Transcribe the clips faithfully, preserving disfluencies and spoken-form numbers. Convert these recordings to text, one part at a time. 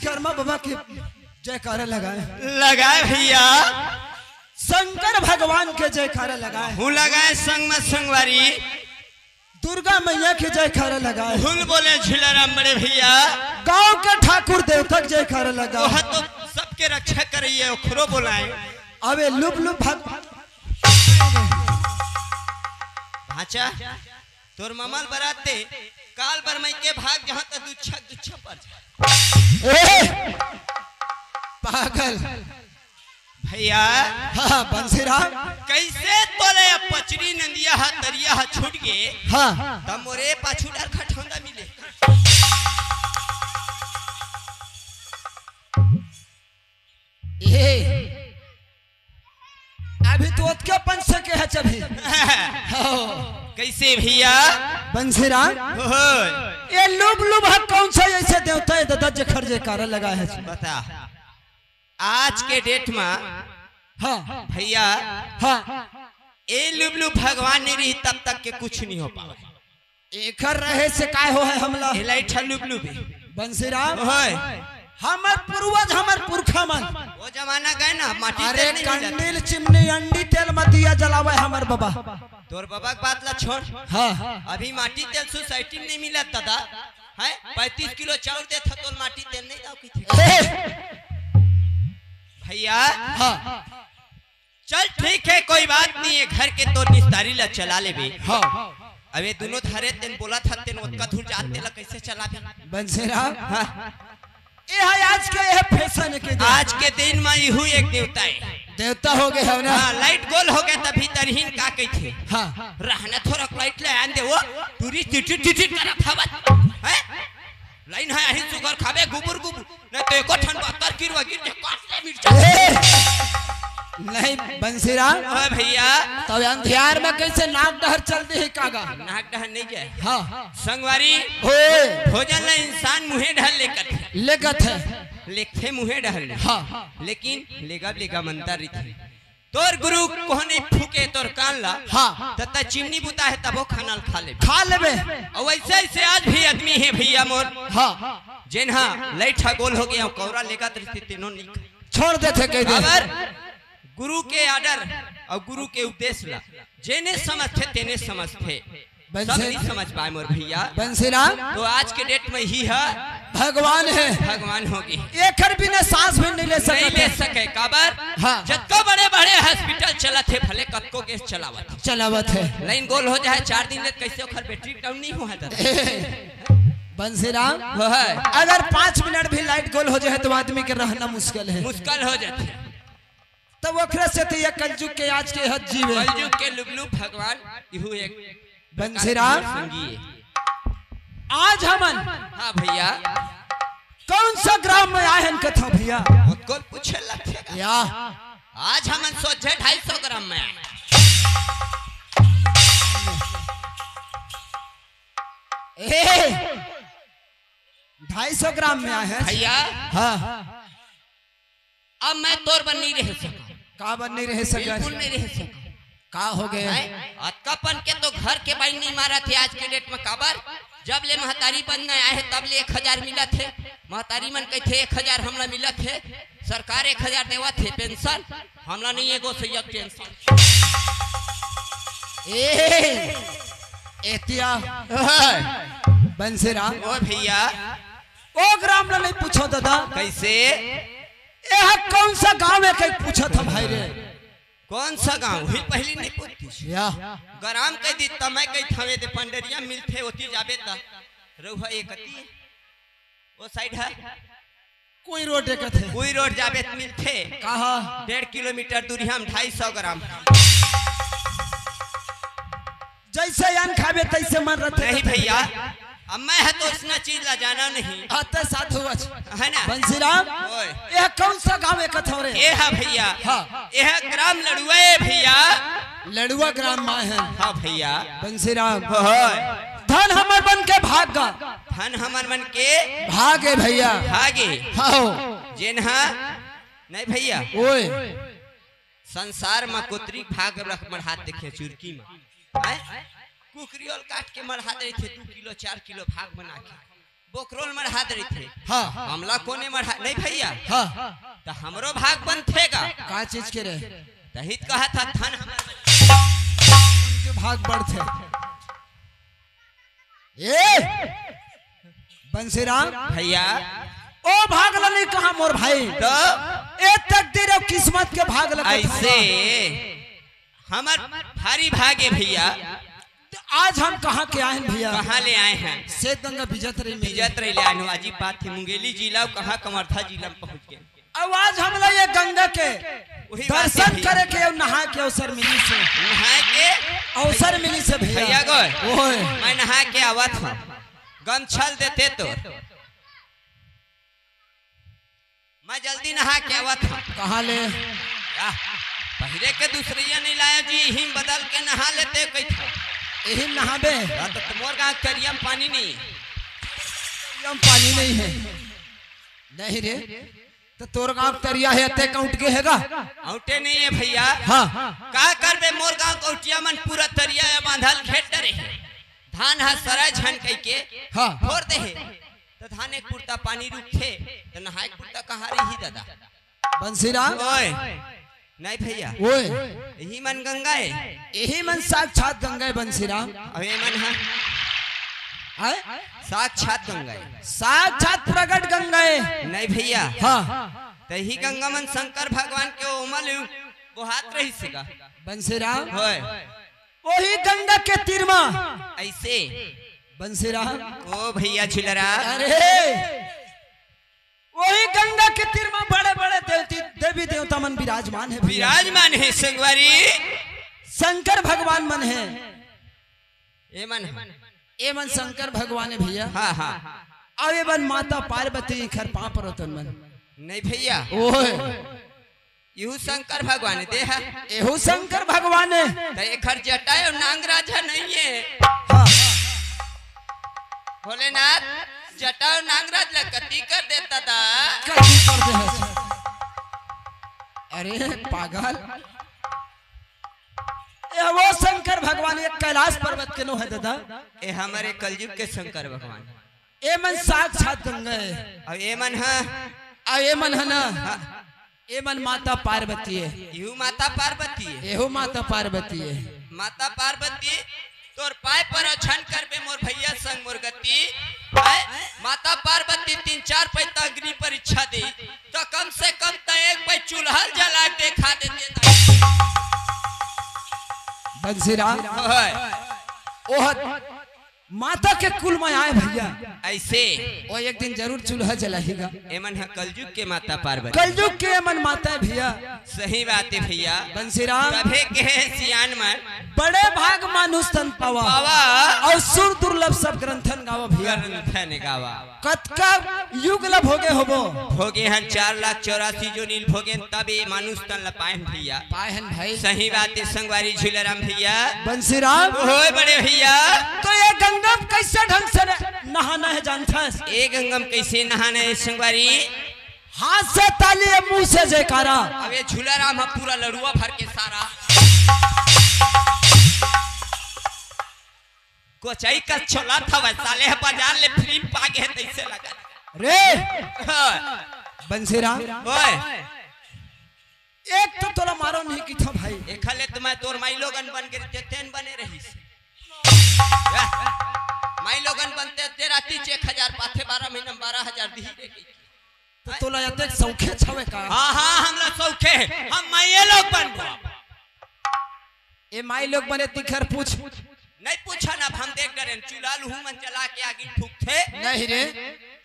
विश्वकर्मा बाबा के जयकारा लगाए, लगाए भैया। शंकर भगवान के जयकारा लगाए, हूँ लगाए संग में संगवारी। दुर्गा मैया के जयकारा लगाए, हुल बोले झूला राम बड़े भैया। गांव के ठाकुर देवता के जयकारा लगाए, वह तो सबके रक्षा करइए, ओखरो बोलाए। अबे लुप लुप भाग। भाचा, तोर ममल बराते काल बर मइके भाग जहाँ त दुच्छा दुच्छा पर। ए! पागल। भैया। हाँ, बंसीराम। कैसे तोले अब पचरी नंदिया हा तरिया हा छूट गे? हाँ। तब मोरे पाछू डर खटौंदा मिले। ए, अभी तो ओतके पंच सके है चभी। हो। कैसे भैया? बंसीराम। हो। ये लुब लुब है कौन सा ऐसे देवता है दादा जेखर जयकारा लगा है? बता। आज के डेट में हाँ। भैया, हाँ। ए लुबलु भगवान नहीं रही तब तक के कुछ नहीं हो पावे। एकर रहे से काय हो है हमला? ए लाइट है लुबलु भी। बंसीराम, होय। हमर पूर्वज, हमर पुरखा मन। वो जमाना गए ना, माटी अरे तेल नहीं मिलत। कंडील, चिमनी, अंडी तेल में दिया जलावे हमर बाबा। तोर बाबा के बात ला छोड़। हाँ। अभी माटी तेल सोसाइटी में नहीं मिलत दादा। हैं? पैंतीस किलो चाउर देत ह, तोर माटी तेल नहीं दाव की थे। ए! भैया। हाँ। चल ठीक है, कोई बात नहीं है, घर के तो निस्तारी ला चला लेबे। हाँ। अबे दोनों धरे तेन बोला था, तेन ओतका धूल जात तेला कैसे चलाबे? बंसेरा। हाँ। ये है आज के, ये फैशन के दिन। आज के दिन में इहू एक देवता है। देवता हो गए हो ना? हाँ, लाइट गोल हो गए तभी तरहीन का कही थे। हाँ। रहना थोड़ा लाइट ले आन दे वो, टूरी टिटिट टिटिट करत हवत। हैं? लाइन है, अही सुगर खाबे गुबुर गुबुर। नहीं तो एको ठन बत्तर किरवा गिर जे काट ले मिर्चा। ए! नहीं, बंसीराम। हाँ भैया। तो अंधियार में कैसे नाक डहर चल दे है कागा? नाक डहर नहीं जाए। हाँ। संगवारी, ओए। भोजन ला इंसान मुँहे डहर लेकत है। लेकत है। लेकथे मुँहे डहर ले। हाँ। लेकिन लेगा लेगा मंतर रहिथे। तोर गुरु कोहनी फूके तोर कान ला, हाँ। त तैं चिमनी बुता है तबो खाना ल खा लेबे। खा लेबे। अउ वैसे ऐसे आज भी आदमी है भैया मोर, हाँ। जेन हा लाइट हा गोल हो गया, कौरा लेगत रहिथे तेनो नहीं। छोड़ देथे कह दे। अगर गुरु के आर्डर अउ गुरु के उपदेश ला जेने समझथे तेने समझथे। बंसेरा। सब नहीं समझ पाए मोर भैया। बंसेरा। तो आज के डेट में ही है। भगवान है। भगवान होगी। एकर बिना सांस भी नहीं ले सकत नहीं ले है। सके, काबर? हाँ। जतको बड़े बड़े हॉस्पिटल चलत है, भले कतको गैस चलावत है। चलावत है। लाइन गोल हो जाए चार दिन ले, कैसे ओकर बैटरी डाउन नहीं हुआ था? बंसेरा। वो है। अगर पाँच मिनट भी लाइट गोल हो जाए तो आदमी के रहना मुश्किल है। मुश्किल हो जाते। तब ओकरे से तो ये कलयुग के आज के हद जीवे। कलयुग के लुबलुब भगवान इहू एक बंसेरा। संगी है। आज हमन हाँ भैया। कौन सा ग्राम में आए हन कथा भैया? कौन पूछे लगथे? या। आज हमन सोझे ढाई सौ ग्राम में आए। ए, ढाई सौ ग्राम में आए हैं। भैया। हाँ। अब मैं तोर बर नहीं रह सका। का बर नहीं रह सका? बिल्कुल नहीं रह सका। का हो गए? हैं? अतकापन के तो घर के बाई नहीं मारत है आज के डेट में, काबर? जब ले महतारी बन आए है तब ले एक हजार मिलत है। महतारी मन कहथे एक हजार हमला मिलत है, सरकार एक हजार देवत है पेंशन, हमला नहीं एगो सैया पेंशन। ए, एतिया। ओए। बंसेरा। ओ भैया। ओ ग्राम ला नहीं पूछो दादा। कैसे? यह कौन सा गांव है कहीं पूछा था भाई रे। कौन सा गांव? ही पहली नहीं पूछती। या। ग्राम कह दी त मैं कही थावे दे पंडरिया मिलथे, ओती जाबे त रउहा एक अती। ओ साइड है। कोई रोड देखत है। कोई रोड जाबे त मिलथे। कहाँ? डेढ़ किलोमीटर दूरी हम ढाई सौ ग्राम। जैसे अन्न खाबे तैसे मन रहते नहीं रहते। भैया, अब मैं है तो इसना चीज ला जाना नहीं। आते साधु अच। है ना? बंसीराम, ओए। यह कौन सा गांव है कथौरे? ये है भैया। हाँ। यह ग्राम लड़ुआ है भैया। लड़ुआ ग्राम में है। हाँ भैया। बंसीराम। ओए। धन हमर मन के भाग गा। धन हमर मन के भागे भैया। भागे। हाँ। जेन हा, नहीं भैया। ओए। संसार में कोतरी भाग रख मढ़ात देखे चुरकी में। हैं? कुकरी ओल काट के मढ़ा दे थे, दू किलो, चार किलो भाग बना के। ओकरो ल मढ़ा दे रहिथे। हाँ। हमला कोने मढ़ा, नहीं भैया। हाँ। त हमरो भाग बनथे गा। का चीज के रे? तही त कहत ह, धन हमर के भाग बढ़थे। ए बंसीराम भैया। ओ भाग ल नहीं कहा मोर भाई। त ए तकदीर अउ किस्मत के भाग ल कहा। अइसे हमर भारी भाग हे भैया। त आज हम कहाँ के आए हन भैया? कहाँ ले आए हन? सेत गंगा बिजत रही में। बिजत रही ले आए हन। अजी पात हे मुंगेली जिला अउ कहाँ कवर्धा जिला में पहुँच गे। अउ आज हमला ये गंगा के उही बात हे दर्शन भैया। करे के अउ नहाए के अवसर मिलिस हे। नहाए के अवसर मिलिस हे भैया। भैया गोय, ओए। मैं नहा के आवत हँव। गमछा ल देते तो। मैं जल्दी नहा के आवत हँव। कहाँ ले? या, पहिरे के दूसरइया नहीं लाया जी, इही म बदल के नहा लेते कहिथे। इही म नहाबे? हाँ, त मोर गाँव तरिया म पानी नहीं। तरिया म पानी नहीं हे। नहीं रे, त तोर गाँव तरिया हे, अतेक अउंट गे हे गा? अउंटे नहीं हे भैया। हाँ। का करबे, मोर गाँव के अउटिया मन पूरा तरिया हे बांधल घेर डरे हे। धान ह सरा झन कहिके हाँ। फोर दे हे। त धान एक पुरता पानी रुकथे, त नहाए के पुरता कहाँ रही दादा? बंसीराम। ओए, नहीं भैया। ओए। इही मन गंगा हे। इही मन साक्षात गंगा हे बंसीराम। अउ ए मन ह? आय? साक्षात गंगा हे। साक्षात प्रगट गंगा हे। नहीं भैया। हाँ। त इही गंगा मन शंकर भगवान के ओमा ले बोहात रहिस हे गा। बंसीराम। ओए। ओही गंगा के तीर मा। अइसे। बंसीराम। ओ भैया झुलरा। अरे, ओही गंगा के तीर मा बड़े-बड़े देवती, देवी देवता मन विराजमान हे भैया। विराजमान हे संगवारी। शंकर भगवान मन हे। ए मन ह। ए मन शंकर भगवान हे भैया। हाँ, हाँ। अउ ए मन माता पार्वती इखर पाँव परोतन मन। नहीं भैया। ओए। इहू शंकर भगवान हे, देहा। एहू शंकर भगवान हे। त एखर जटा अउ नांगराज ह नहीं हे। हाँ। भोलेनाथ, जटा अउ नांगराज ल कती कर देता दा। कती कर दे हस। अरे पागल। ए वो शंकर भगवान, ये कैलाश पर्वत के नो हे दादा। ए हमरे कलयुग के शंकर भगवान। ए मन साक्षात गंगा हे। अउ ए मन ह? अउ ए मन ह ना? हाँ। ए मन माता पार्वती हे। इहू माता पार्वती हे। एहू माता पार्वती हे। माता पार्वती, तोर पाय पर अछन करबे मोर भैया संग मोर गति। हैं? माता पार्वती तीन चार पैता अग्नि परीक्षा दे, त कम से कम त एक पै चूल्हा जला के देखा देते। बंसीराम। ओए। ओह माता के कुल में आए भैया। अइसे। ओ एक दिन जरूर चूल्हा जलाही गा। एमन ह कलयुग के माता पार्वती। कलयुग के एमन माता हे भैया। सही बात हे भैया। बंसीराम। तभे के हे सियान मन। बड़े भाग मानुष तन पावा। पावा। अउ सुर दुर्लभ सब ग्रंथन गावा भैया। ग्रंथन गावा। कतका युग ल भोगे होबो? भोगे हन चार लाख चौरासी जोनी ल भोगेन, तब ए मानुष तन ल पाएन भैया। पाए हन भाई। सही बात हे संगवारी झूलाराम भैया। बंसीराम। ओए बड़े भैया। त ए गंगा म कइसे ढंग से न-, नहाना हे जानथस? ए गंगा म कइसे नहाना हे संगवारी? हाथ से ताली, मुंह से जयकारा। अब ए झूलाराम ह पूरा लड़ुआ भर के सारा। कोचई कस छोलत हवय, साले ह बाजार ले free म पा गे हे तइसे लगत। रे हाँ। बंसीराम। ओए। एक तो तोला मारो नहीं किथो भाई। एखर ले त मैं तोर माई लोगन बन गे रहितें, तेन बने रहिस। या, माई लोगन बनते ते राती च एक हजार पाथे, बारह महीना म बारह हजार दिही रे। त तोला अतेक सौखे छवे का? हाँ, हाँ, हमला सौखे हे। हम माईए लोग बनबो। ए माई लोग बने तिखर पूछ। नहीं पूछन, अब हम देख डरेन, चूल्हा ल उहू मन जला के आगी फूकथे। नहीं रे,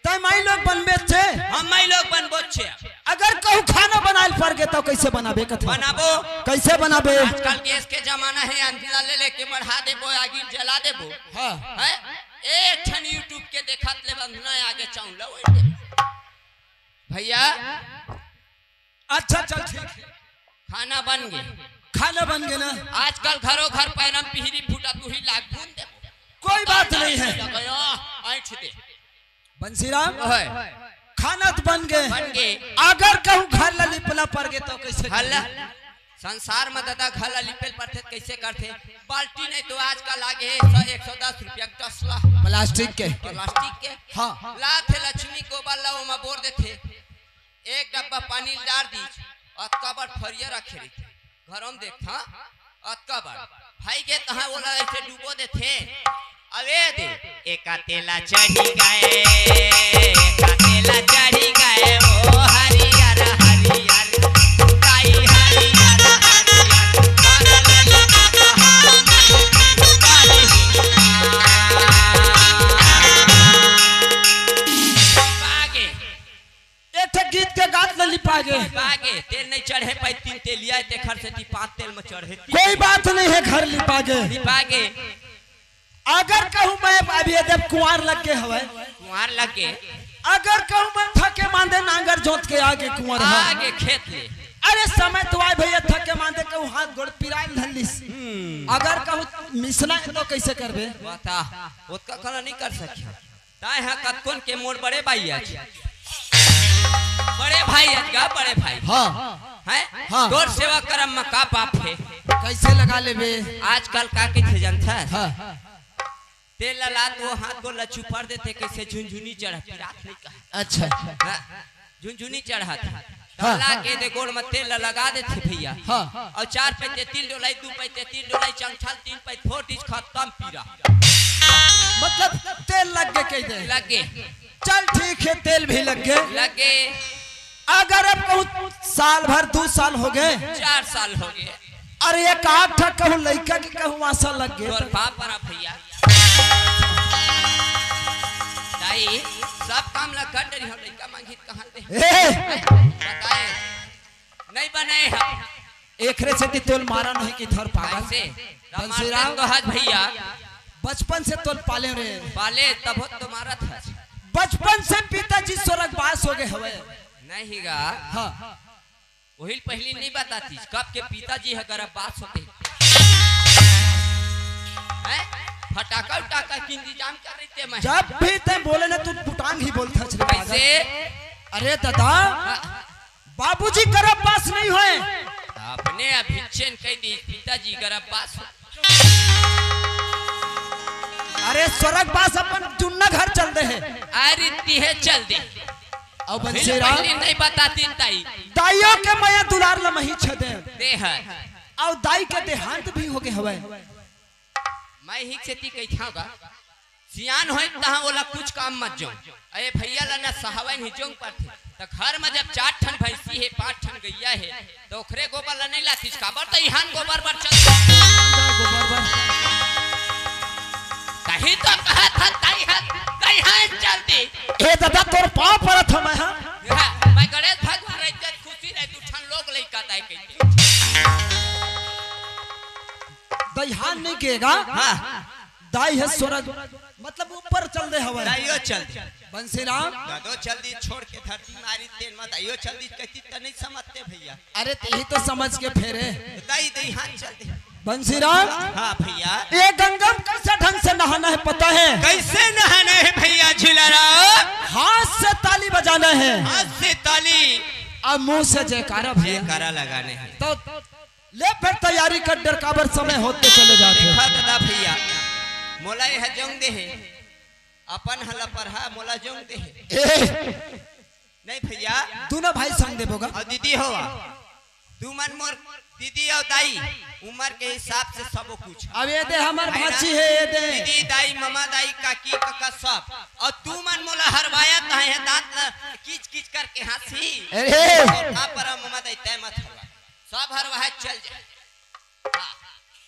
तैं माई लोग बनबे छे। हम माई लोग बनबो छे। अगर कहूँ खाना बनाए ल पर गे त कइसे बनाबे कथो? बनाबो। कइसे बनाबे? आजकल गैस के जमाना हे, अंधला ले लेके मढ़ा देबो, आगी जला देबो। हाँ। हैं? एक ठन YouTube के देखत ले बंधना आगे चाउंला ओढ़ देबो। भैया। अच्छा, चल ठीक हे। खाना बन गे। खाना बन गे ना? आजकल घरो घर पैना म पिहरी फूटा, तुही लाग भून दे। कोई बात नहीं हे। लगया, ऐंठ दे। बंसीराम, ओए। खाना त बन गे। बन गे। अगर कहूँ घर ला लिपना पर गे त कइसे? हल्ला। संसार म ददा घर ला लिपे ल परथे त कइसे करथे? बाल्टी नहीं तो आजकल आगे हे सौ, एक सौ दस रुपया के तसला। प्लास्टिक के। प्लास्टिक के। हाँ। लाथे लक्ष्मी गोबर ला ओमा बोर देथे। एक डब्बा पानी ल डार दीस, अतका बड़ फरिया रखे रहिथे। घरों म देखथन, अतका बड़। भाई के तहाँ ओला अइसे डूबो देथे। अबे दे, एका तेला चढ़ी गए, एका तेला चढ़ी गए, ओ हरियर हरियर, दाई हरियर हरियर, बगल में कहाँ बागे। एक ठे गीत के गात ल लिपा गे। लिपा गे, तेल नहीं चढ़े पाई, तीन तेलिया, तेखर सेती पाँच तेल में चढ़े। कोई बात नहीं है, घर लिपा गे। लिपा गे। अगर कहूँ मैं, अभी ये देख कुंवार लग के हवय। कुंवार लग के। अगर कहूँ मैं थके मांदे नांगर जोत के आगे कुंवर हा। आगे खेत ले। अरे समय तो आए भैया, थके मांदे कहूँ हाथ गोड़ पिराइल धलिस। हम्म। अगर कहूँ मिसना है तो कैसे करबे? बता, ओतका कला नहीं कर सकिया। ताय हा कतकोन के मोर बड़े भाई आज। बड़े भाई आज गा, बड़े भाई। हाँ। हैं? हाँ। तोर सेवा करम म का पाप हे? कैसे लगा लेबे? आजकल का कहिथे जानथस? हाँ। तेल ला लात वो हाथ गोड़ ला चुपर देथे, कैसे झुनझुनी चढ़ा, पिरात नहीं कहा। अच्छा। हाँ, झुनझुनी चढ़त। हाँ। ला के दे गोड़ म तेल ला लगा देथे भैया। हाँ। अउ चार पैते तिल डोलाई, दू पैते तिल डोलाई, चंगठल तीन पैते फोर दीस, खत्म पीरा। मतलब तेल लग गे कह दे। लग गे। चल ठीक है, तेल भी लग गे। लग गे। अगर अब कहूँ साल भर, दू साल हो गे। चार साल हो गे। अरे एक आध ठा कहूँ लइका के कहूँ आसा लग गे। तोर बाप रा भैया। दाई, सब काम ला कर डरी हो, लइका मांगी त कहाँ दे? ए! बताए, नहीं बनाए हम। एकरे सेती तोल मारा नहीं कि थर पागल। कैसे? बंसीराम। तो हज भैया। बचपन से तोल पाले रे। पाले तब तो मारत हस। बचपन से पिताजी स्वर्गवास हो गे हवे। नहीं गा। हाँ। वही पहली नहीं बतातीस, कब के पिताजी ह गरभवास होते। हैं? फटाका उटाका के इंतजाम कर रही थे मैं। जब भी ते बोले ना, तू पुटांग ही बोलता चले पागल। कैसे? अरे दादा, हाँ। बाबूजी गरभवास नहीं होए। अपने अभिच्छेद कह दी, पिताजी गरभवास हो। अरे स्वर्गवास अपन जुन्ना घर चल दे है। अरे तिहे चल दे। अउ बंसीराम। पहले नहीं बतातीन ताई। दाइयों के मया दुलार ल मही छदे। दे है। अउ दाई के देहांत भी हो गे हवय। मैं ही सेती कहिथंव गा, सियान होय तहाँ ओला कुछ काम मत जोंग। अरे भैया ला न सहावय नहीं जोंग परथे। त घर म जब चार ठन भैंसी हे, पांच ठन गैया हे, त ओखरे गोबर ला नहीं लातीस काबर? त इहान गोबर बर चल। गोबर बर। तही तो कहत हन, तही हन, तही हन चल दे। ए दादा, तोर पाँव परत हंव मैं, हाँ? हाँ, मैं गणेश भगवान रहिते खुशी रहे, दू ठन लोग लइका ताय कहिते। दइहान नहीं केगा? हाँ। दाई हे स्वर्ग, मतलब ऊपर चल दे हवय। दाइयो चल दे। बंसीराम। ददो चल दी, छोड़ के धरती मारी तेन म दाइयो चल दी, कहती त नहीं समझते भैया। अरे तेही तो समझ के फेरे। दाई दइहान चल दे। बंसीराम। हाँ भैया। ये गंगा में कैसे ढंग से नहाना है पता है? कैसे नहाना है भैया झिलाराम? हाथ से ताली बजाना है। हाथ से ताली। अब मुंह से जयकारा भैया। जयकारा लगाने हैं। तो ले फेर तैयारी कर, डर काबर समय होते चले जाथे। देखा दादा भैया, मोला यह जोंग दे हे, अपन हला परहा मोला जोंग दे हे। ए! नहीं भैया। दूनों भाई संग देबो गा। अउ दीदी होवा, तुमन मोर दीदी अउ दाई, उमर के हिसाब से सबो कुछ। अब ये दे हमर भांची हे, ये दे। दीदी, दाई, ममा, दाई, काकी, कका सब। अउ तुमन मोला हरवाया ताहे दांत ला कीच कीच करके हंसी। अरे। मोर बाप रा ममा दाई तय मत हरवा। सब हरवाहे चल जाए। हाँ।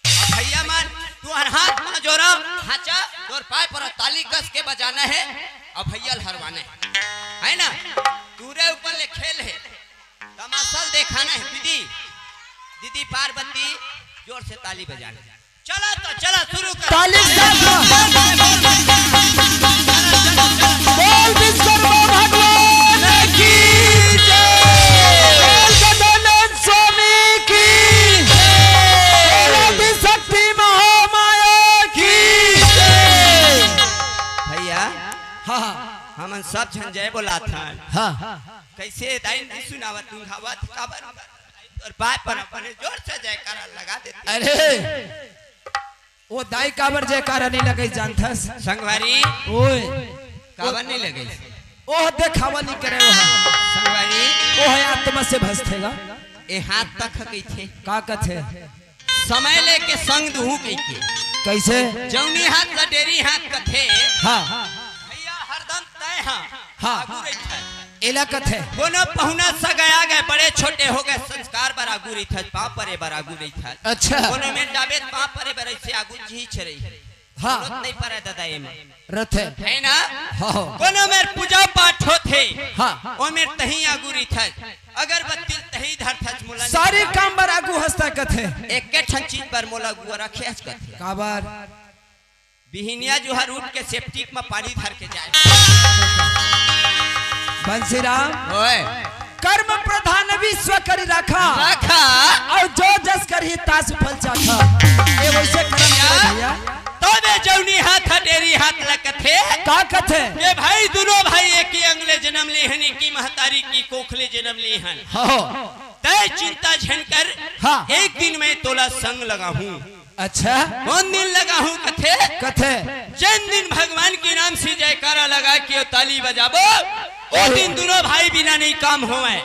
अब भैया मन, तू हर हाथ मा जोरा, हाचा, तोर पाय पर ताली कस के बजाना है, अब भैया ल हरवाना है, है ना? तूरे ऊपर ले खेल है, तमाशा ल देखाना है। दीदी, दीदी पार्वती, जोर से ताली बजाना। चला तो चला, शुरू कर। ताली के साथ बोल विश्वकर्मा भगवान की जय। बोल गजानन स्वामी की जय। बोल आदिशक्ति महामाया की जय। भैया, हाँ, हाँ। हमन सब झन जय बोलाथन। हाँ। कैसे दाई नहीं सुनावत, तू गावत काबर? तोर बाप पर अपने जोर से जयकारा लगा देते। अरे, वो दाई काबर जयकारा नहीं लगई जानथस? संगवारी, ओए, काबर नहीं लगई? ओह देखावा नहीं करे, ओह। संगवारी, ओह आत्मा से भजथे गा। ए हाथ तक कहिथे। का कथे? समय लेके संग दुहू कहिके। कैसे? जौनी हाथ ला डेरी हाथ कथे। हाँ। भैया हरदम तय हाँ। हाँ। आगू रहिथे। एला कथे। कोनो पहुना सगा आ गए, बड़े छोटे हो गए, संस्कार बर आगू रहिथे, पाँव परे बर आगू रहिथे। अच्छा। कोनो में जाबे त पाँव परे बर ऐसे आगू जी छे रही। हाँ। जरूरत नहीं पड़े दादा एमा। रथे। है ना? हाँ। कोनो मेर पूजा पाठ होथे। हाँ। ओ मेर तहीं आगू रहिथे। अगरबत्ती तहीं धरथे मोला नहीं सारे पता। काम बर आगू हंसता कथे। एक ठन चीज बर मोला आगू रखे हस कथे। काबर? बिहिनिया जुहर उठ के सेप्टिक में पानी धर के जाए। बंसीराम, ओए। कर्म प्रधान विश्व करी राखा। राखा। अउ जो जस करही तास फल चाखा। ये वैसे कर्म करे भैया। तबे जौनी हाथ डेरी हाथ लगथे। का कथे? ये भाई दुनो भाई एक ही अंग ले जन्म ले हन, एक ही महतारी की कोख ले जन्म ले हन। हाँ। तय चिंता झन कर। हाँ। एक दिन मैं तोला संग लगाहूँ। अच्छा। कौन दिन लगाहूँ कथे? कथे। जन दिन भगवान के नाम से जयकारा लगा के ताली बजाबो, ओ दिन दुनो भाई बिना नहीं काम होवे।